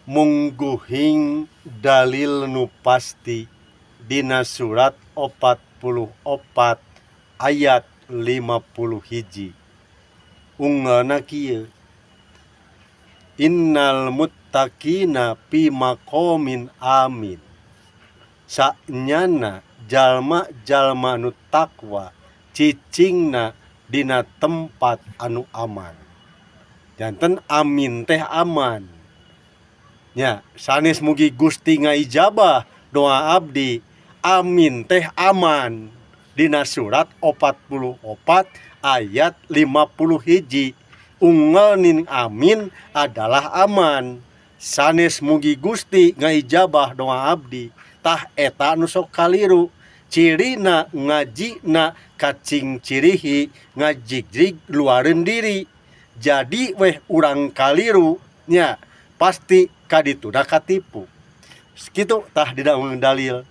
Mungguhing dalil nu pasti dina surat 44 ayat 51 unggalna kieu: Innal muttaqina fi maqamin amin, sanyana jalma-jalma nu takwa cicingna dina tempat anu aman. Janten amin teh aman nya. Sanes mugi Gusti ngaijabah doa abdi. Amin teh aman dina surat 44 ayat 51 unggal nin amin adalah aman. Sanes mugi Gusti ngaijabah doa abdi. Tah, eta nu sok kaliru, cirina ngajina kacing cirihi ngajigjig luareun diri. Jadi weh urang kaliru nya, pasti kadituna katipu kitu. Tah, dina dalil.